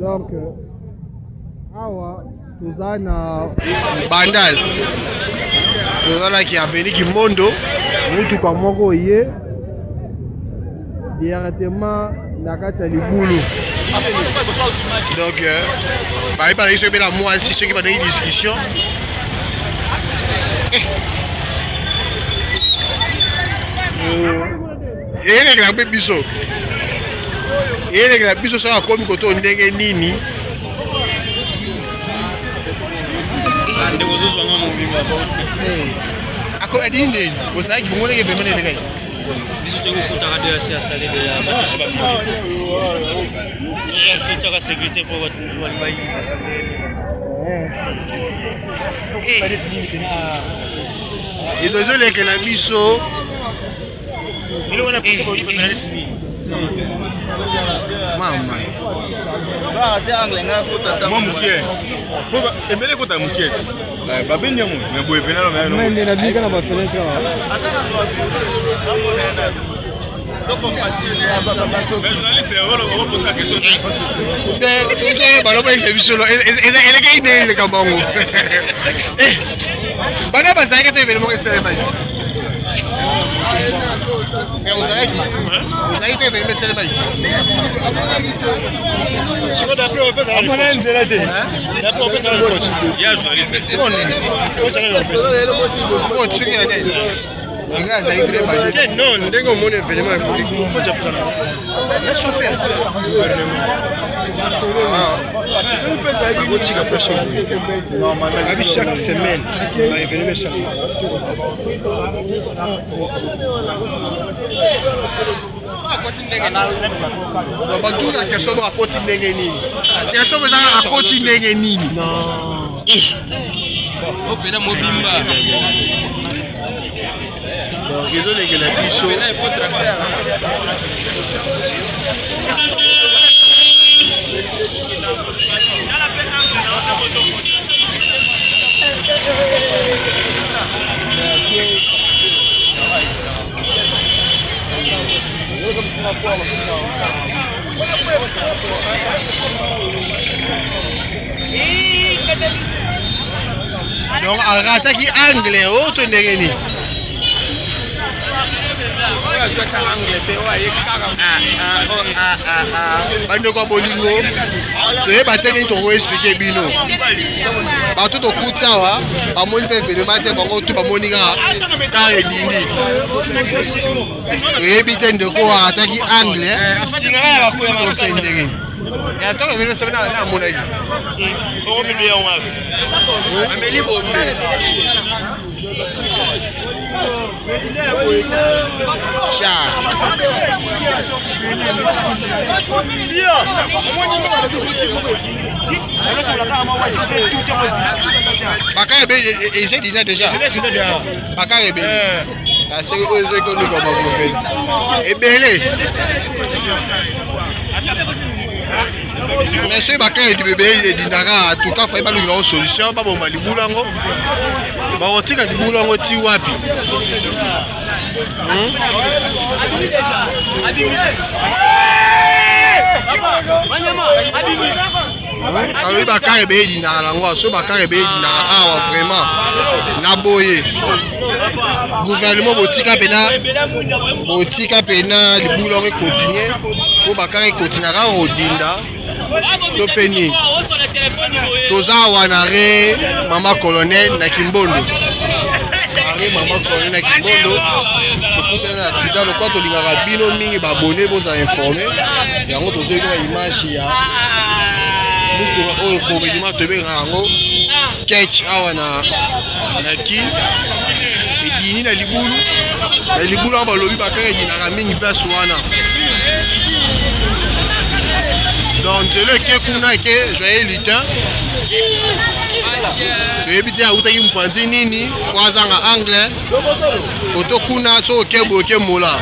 Donc awa toza na Bandal, tozalaki avenue Kimondo, motuka moko ye directement na kati ya libulu. Donc bayebana biso ebela mwasi soki bandaki discussion. Eyelekela mpe biso, eyelekela biso soki akomi koto ndenge nini. Ndeko ozozwanga mobimba. Adini ndeni ozalaki bongo ndenge pembeni elekaki. Biso tokokutaka de asi asale de ya bato bamoni totiaka sécurité mpo bato mosusu bali bayiba. Ezolekela biso. Mama. Mwa mokie ebele ekota mokie, babendi yango me boye pena. Nabika na bafenetre. Balobakisa biso elekaki nde eleka bango bana bazalaki te ebele moko esalemaki. Ozalaki, ozalaki te ebele esalemaki. Amona nzela te. Soki ya nini nga azali très. Non, ndenge omoni événement na chauffeur bakotika pression abi chaque semaine ba événement chaque. Batuna question moko: akoti ndenge nini? Question mo ezaka: akoti ndenge nini? Ofena mobimba. Donc ezolekela biso. Donc arataki angle oyo to ndenge nini? Bandeko ya bolingo, toyeba te nini tokoexpliquer bino. Bato tokuti awa bamoni mpe événement te, bango tu bamoni kaka car edindi. Toyebi te ndeko arataki angle to mpe ndenge ntango événement sebe namonaki ameli bombe. Sha. Bakar ebe eza dina déjà. Bakar ebe. Aseki oyo ezaki oluka baprofete ebele, mais soki bakar ebele edindaka, en tout cas fai balukela yango solution, baboma libulu yango. Bakotika libulu yango ti wapi? Hmm? Alobi bakar ebele edindaka nango. So bakar ebele edindaka awa vraiment na boye, gouvernement botika mpena, botika mpena libulu yango econtinuer, po bakar ekontinuaka kodinda to mpe nini. Toza awa na re Mama Colonel na Kimbondo, arrêt Mama Colonel na Kimbondo. Tokutana na accident. Lokwa tolingaka bino mingi, baabonnés, bozala informé yango. Tozwi bino image ya mutuka oyo communément tobengaka yango ketch awa na ki edini na libulu. Na libulu yango balobi bakaka edinaka mingi place wana. Donc nzela eke kuna, eke Joyeux Lutin. Toyebi te awutaki mopanzi nini po azanga angle koto kuna. So oke boye, oke mola.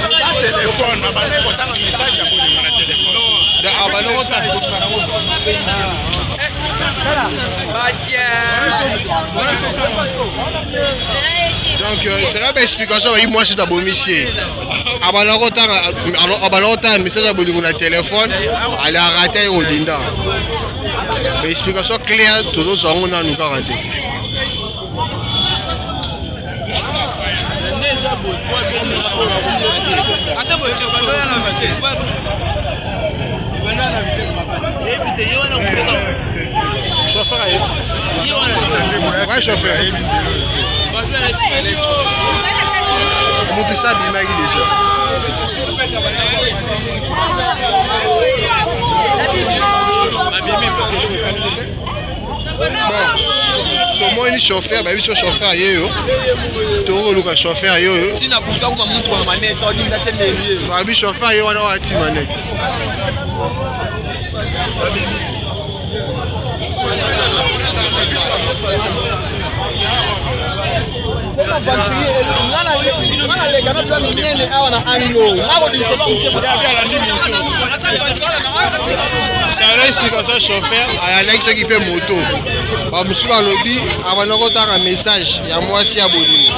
Donc c'est la explication bayi mwasi tabomisi ye abanda kotanga message ya bolingo na telefone ale arate ye kodinda. Explication claire tozozwa yango nanu kaka te. Chauffeur aye. Vrai chauffeur. Moto esi abimaki déjà. Bon, tomoni chauffeur, bayebi so chauffeur aye yo, tokoluka chauffeur ye oyo ntina butu akoma mutu na manete odinda te ndenge bayebi chauffeur ye wana oyo ati manete. Naleka na plan minene awa na anglo nakodisela moke. Selon explication chauffeur ayalaki soki mpe moto, bamosusu balobi abanda kotanga message ya mwasi ya bolingo.